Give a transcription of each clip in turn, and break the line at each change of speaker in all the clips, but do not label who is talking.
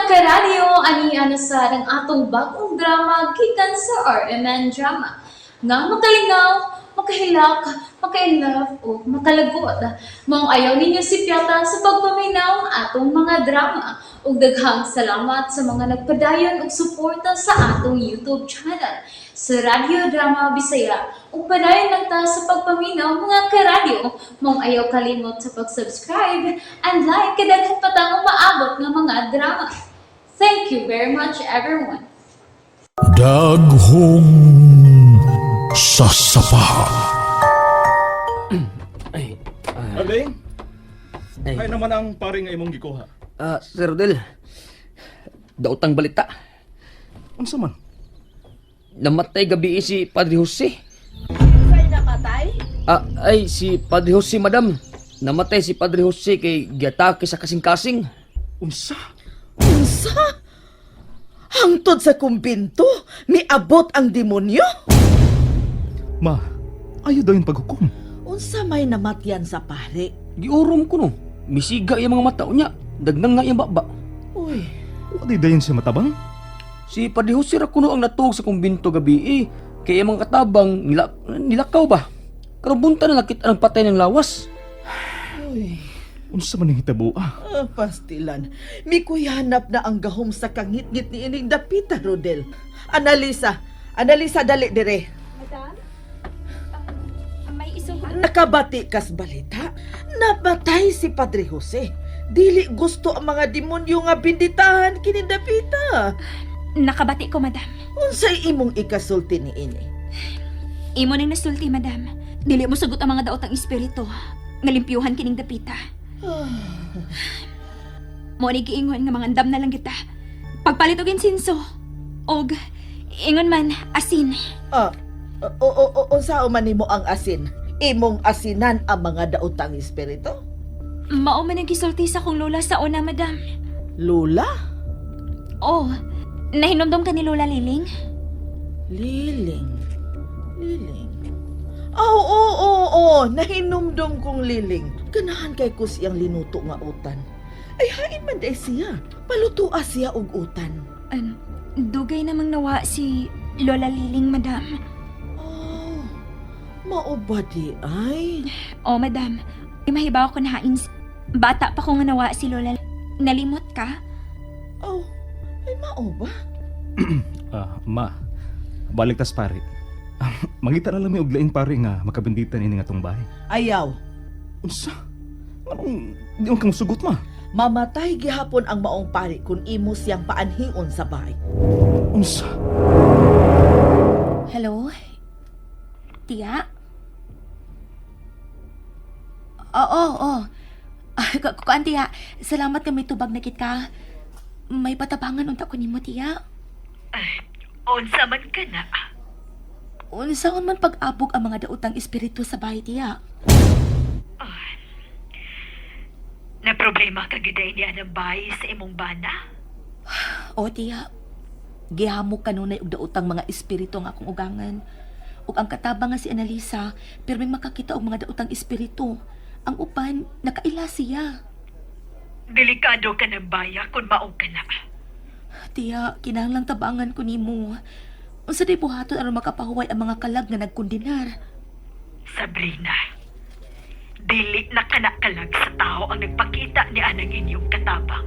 Karadyo, ani na sad ang atong bagong drama gikan sa RMN Drama nga makalingaw, makahilak, maka-inlove o makalagot. Maong ayaw ninyo sipyata sa pagpaminaw ang atong mga drama. Ug daghang salamat sa mga nagpadayon og suporta sa atong YouTube channel sa Radyo Drama Bisaya. Ug padayon lang ta sa pagpaminaw, mga karadyo. Maong ayaw kalimot sa pag-subscribe and like kay daghan pa tang umaabot nga mga drama. Thank you very much, everyone.
Daghong Sasapa.
Ay,
Arling,
ay.
ay naman ang pare nga imong gikuha.
Ah, Sir Rodel. Daotang balita.
Unsa man?
Namatay gabi si Padre Jose.
Say namatay?
Ah, ay, si Padre Jose, madam. Namatay si Padre Jose kay giatake sa kasing-kasing.
Unsa?
Unsa? Hangtod sa kumbinto, miabot ang demonyo?
Ma, ayo daw yung paghukom.
Unsa may namatyan sa pare?
Giurom ko no. Misiga yung mga mata niya. Dagnang nga yung baba.
Uy,
Wa di dayon siya matabang?
Si Padre Jose ra kuno ang natuog sa kumbinto gabi eh. Kay ang mga katabang nilakaw ba? Karon bunta na nakita ang patay ng lawas.
Uy.
Unsa man ning hitabo ah?
Ah, pastilan. Mikuyanap na ang gahom sa kangitngit ni ining dapita, Rodel. Analisa, Analisa, dali dire.
Madam? May isang.
Nakabati kas balita, nabatay si Padre Jose. Dili gusto ang mga demonyo nga binditahan kini dapita.
Nakabati ko, madam.
Unsay imong ikasulti ni ini?
Imo nang nasulti, madam. Dili mo sagot ang mga daotang espiritu. Ngalimpyuhan kining dapita. Mo ni giingon nga mga andam na lang kita. Pagpalit og insinso. Og ingon man asin.
Ah, o o o unsa man nimo ang asin? Imong asinan ang mga daotang espiritu?
Mao man ang gisulti sa akong lola sa una, madam.
Lola?
Oh, nahinomdom ka ni Lola Liling?
Liling. Liling. Oh, oo, oo, oo. Nahinumdum kong liling. Ganahan kay ko siyang linuto nga utan. Ay, hain man day siya. Palutua siya og utan.
Dugay namang nawa si Lola Liling, madam.
Oh, mao ba di ay?
Oh, madam. Mahibaw ko na hain. Bata pa ko nga nawa si Lola. Nalimot ka?
Oh, ay mao ba?
Ah, ma. Balik tas pare. Ah, mangita na lang mi og laing pare nga makabindita ini nga tong bahay.
Ayaw.
Unsa? Anong di man kang sugot ma?
Mamatay gihapon ang maong pari kung imo siyang paanhingon sa bahay.
Unsa?
Hello? Tiya? Oo, oo. Ah, Kuan, tiya. Salamat kami tubag na kita. May patabangan unta ko nimo, tiya.
Unsa man ka na.
Unsaon man pag-abog ang mga daotang espiritu sa bahay, tiya?
Na problema ka gyud ni anang bahay sa imong bana?
O, tiya. Gihamok kanunay og daotang mga espiritu ang akong ugangan. Ug ang katabang nga si Annalisa, pirming makakita og mga daotang espiritu. Ang upan, nakaila siya.
Delikado ka ng baya kung mao ka na.
Tiya, kinahanglang tabangan ko nimo. Unsa day buhaton aron makapahuway ang mga kalag nga nagkundinar?
Sabrina, dili na kanakalag sa tao ang nagpakita ni anang inyong katabang.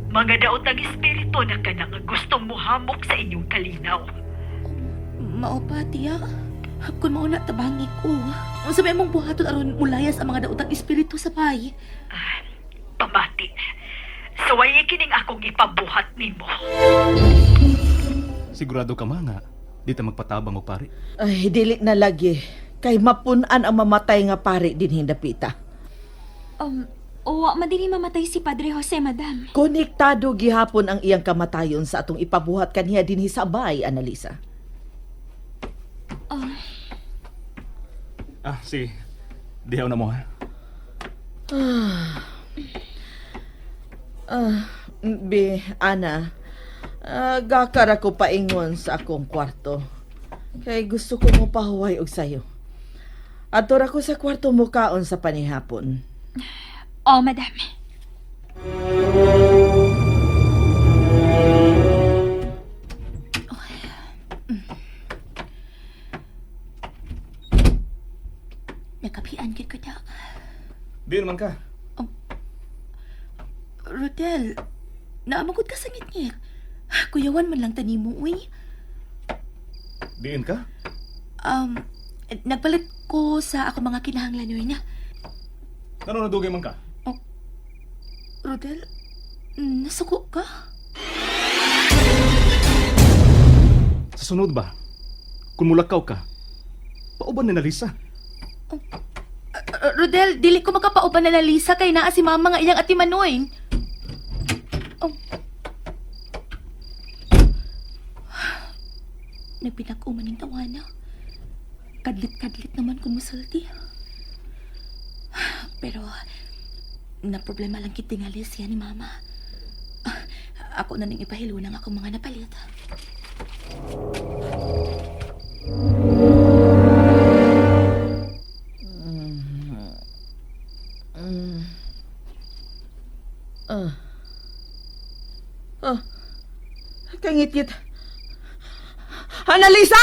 Mga daotang espiritu na kana nga gustong muhamok sa inyong kalinaw.
Mao pa, tiya. Kung mao na tabangi ko. Unsa may imong buhaton aron mulayas ang mga daotang espiritu sa bay?
Pamati, suwayi kining akong ipabuhat nimo.
Sigurado ka ma nga di ta magpatabang og pare.
Ay, dili na lagi. Kay mapun-an ang mamatay nga pare dinhi dapita.
Wa man dili mamatay si Padre Jose, madam.
Konektado gihapon ang iyang kamatayon sa atong ipabuhat kaniya dinhi sa bahay, Analisa.
Oh,
Ah, sige. Dihaw na mo ha.
Ah, Bi, Ana, ah, gakara ko paingon sa akong kwarto. Kay gusto ko mo pahuway og sayo. Ato ra ko sa kwarto mo kaon sa panihapon.
Oh, madam.
Rodel, naamagod ka sa ngitngit. Kuyawan man lang tanimo, uy.
Diin ka?
Um, nagpalit ko sa ako mga kinahanglan uy na.
Ano nadugay man ka?
Rodel, nasuko ka?
Sa sunod ba? Kung mulakaw ka, pauban ni Nalisa.
Rodel, dili ko makapauban na Lisa kay naa si mama nga iyang ati Manoy. Oh. Nagpinag-uman ning tawana. Kadlit-kadlit naman kung musulti. Pero, na problema lang kitingali siya ni mama. Ah, ako na ning ipahilunang akong mga napalit.
Ah. Kangit-ngit. Analisa!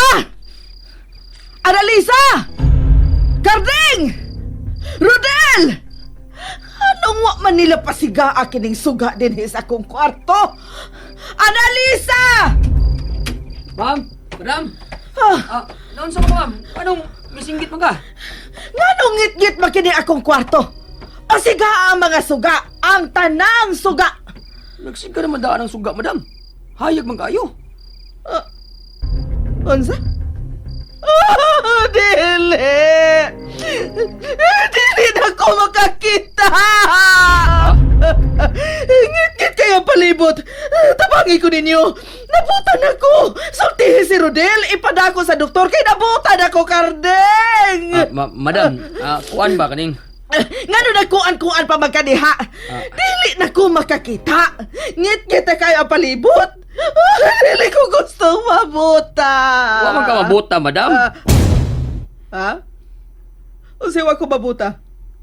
Analisa! Karding! Rodel! Anong wa man nila pasiga kining suga din sa akong kwarto? Analisa!
Ma'am, madam.
Ah,
Ah, naon sa ka, ma'am? Anong misinggit man ka?
nganong ngit-ngit makini akong kwarto? Pasiga ang mga suga, ang tanang suga.
Nagsiga naman daan ang suga, madam. Hayag man kayo.
Unsa? Oh, dili! Dili na ko makakita! Ngit-ngit kayo ang palibot! Tabangi ko ninyo! Nabutan ako! Sultihin si Rodel! Ipadako sa doktor kay nabutan ako, Kardeng!
Ah, madam, kuan ba kaning?
Ngano nagkuan-kuan pa magkadiha? Dili na ko makakita! Ngit-ngit na kayo ang palibot! Dili ko gusto mabuta!
Wa man ka mabuta, madam.
Ah. Ha? Unsay wa ko mabuta?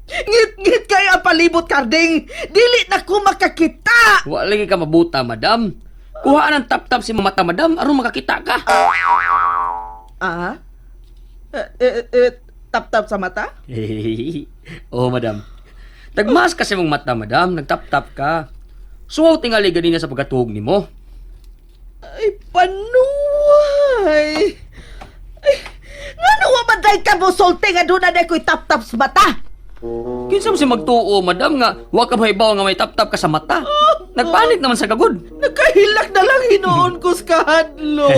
Ngit-ngit kayo ang palibot, Karding! Dili na ko makakita!
Wa lagi ka mabuta, madam. Kuhaan ang tap-tap si mata, madam, aron makakita ka.
Ah? Eh, eh, eh, tap-tap sa mata?
Oh, madam. Tagmas kasi mong mata, madam. Nagtap-tap ka. Suwaw tingali ganina sa pagkatuhog nimo.
Ay, panuway! Ay, ngano wa man day ka mo sulti nga doon na ko'y tap-tap sa mata?
Kinsa mo si magtuo, madam, nga wa ka mahibaw nga may tap-tap ka sa mata. Nagpanik naman sa kagod.
Nakahilak na lang hinuon ko sa kahadlo.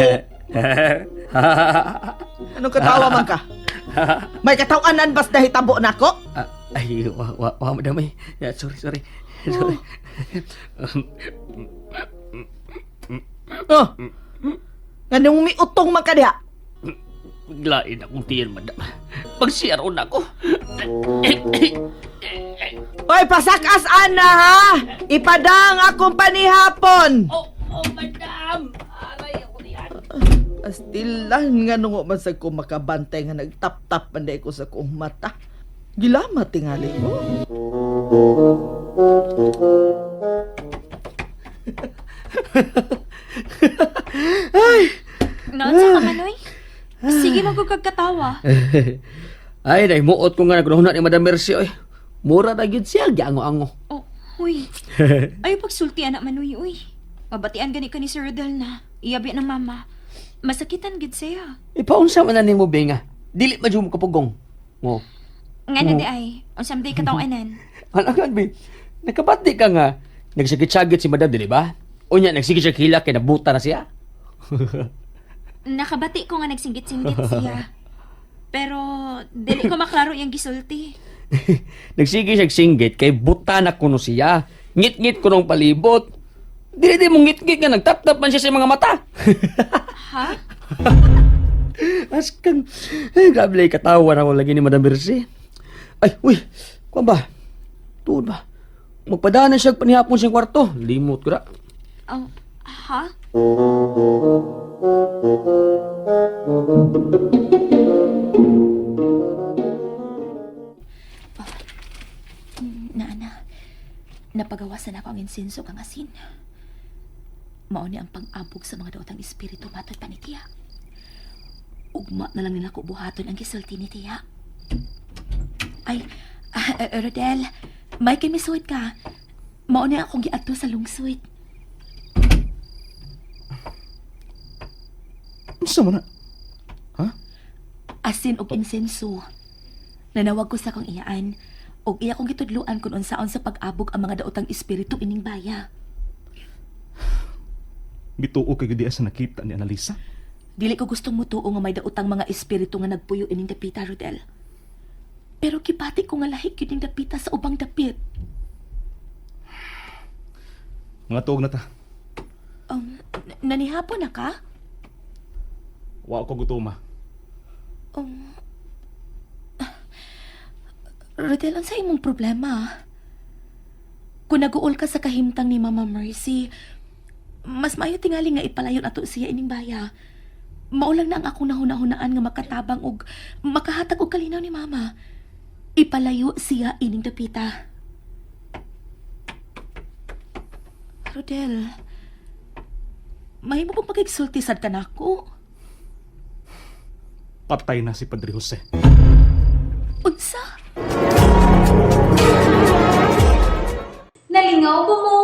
Anong katawa man ka? May katawanan bas nahitabo na ako?
Ah, ay, wa, wa, wa, madam, ay. Yeah, sorry, sorry. Sorry.
Oh. Nganong umiutong man ka diha?
Lain akong tiyan, madam. Pag-CRO na ako.
Hoy, pasakas ana ha! Ipadang akong panihapon!
Oh, oh, madam! Aray ako niyan.
Astilan nga nung man sa ko makabantay nga nagtap-tap man ko sa kong mata. Gilama tingali ko.
Naon sa ka, Manoy? Sige, magkukagkatawa.
Ay, naimuot ko nga nagrahuna ni Madam Mercy, oy. Mura na gyud siya, giango-ango.
Oh, huy. Ayaw pagsulti, anak Manoy, uy. Mabatian gani ka ni Sir Rodel na. Iyabi ng mama. Masakitan gid siya.
Ipaunsa man na nimo benga. Dili man jud mo kapugong. Oh.
Nga na di ay. Unsam day kataw anan.
Alagan be. Nakabati ka nga. Nagsagit-sagit si Madam, dili ba? Unya nagsige siya hila kay nabuta na siya.
Nakabati ko nga nagsinggit-singgit siya. Pero dili ko maklaro iyang gisulti.
Nagsige siya singgit kay buta na kuno siya. Ngit-ngit kunong palibot. Dili di mo ngit-ngit nga nagtap-tap man siya sa mga mata.
Ha?
Askan. Ay, grabe lagi katawa na ako lagi ni Madam Mercy. Ay, uy, kuan ba? Tuod ba? Magpadana siya panihapon siyang kwarto. Limot ko na.
Oh, ha?
Naana, napagawasan ako ang insenso kang asin. Mao ni ang pang-abog sa mga daotang espiritu matod pa ni Tiya. Ugma na lang nila ko buhaton ang gisulti ni Tiya. Ay, Rodel, may kimisuot ka. Mao na akong giadto sa lungsod.
Unsa man na? Ha?
Asin og insenso. Nanawag ko sa akong iyaan og iya kong gitudloan kung unsaon sa pag-abog ang mga daotang espiritu ining baya.
Bituo kay gyud sa nakita ni Annalisa.
Dili ko gustong mutuo nga may daotang mga espiritu nga nagpuyo ining dapita, Rodel. Pero gibati ko nga lahi gyud ning dapita sa ubang dapit.
Mga tuog na ta.
Nanihapon na ka?
Wa ko gutuma.
Rodel, unsa imong problema? Kung naguol ka sa kahimtang ni Mama Mercy, mas maayo tingali nga ipalayon ato siya ining baya. Mao lang na ang akong nahuna-hunaan nga makatabang og makahatag og kalinaw ni Mama. Ipalayo siya ining dapita. Rodel, mahimo pong pakigsulti sad ka nako.
Patay na si Padre Jose.
Unsa?
Nalingaw ba mo?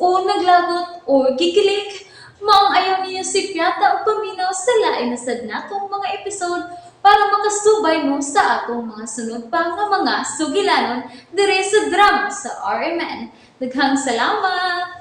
O naglagot o gikilig? Maong ayaw niyo si Piata o paminaw sa lain na sad natong mga episode para makasubay mo sa atong mga sunod pa nga mga sugilanon dire sa drama sa RMN. Daghang salamat!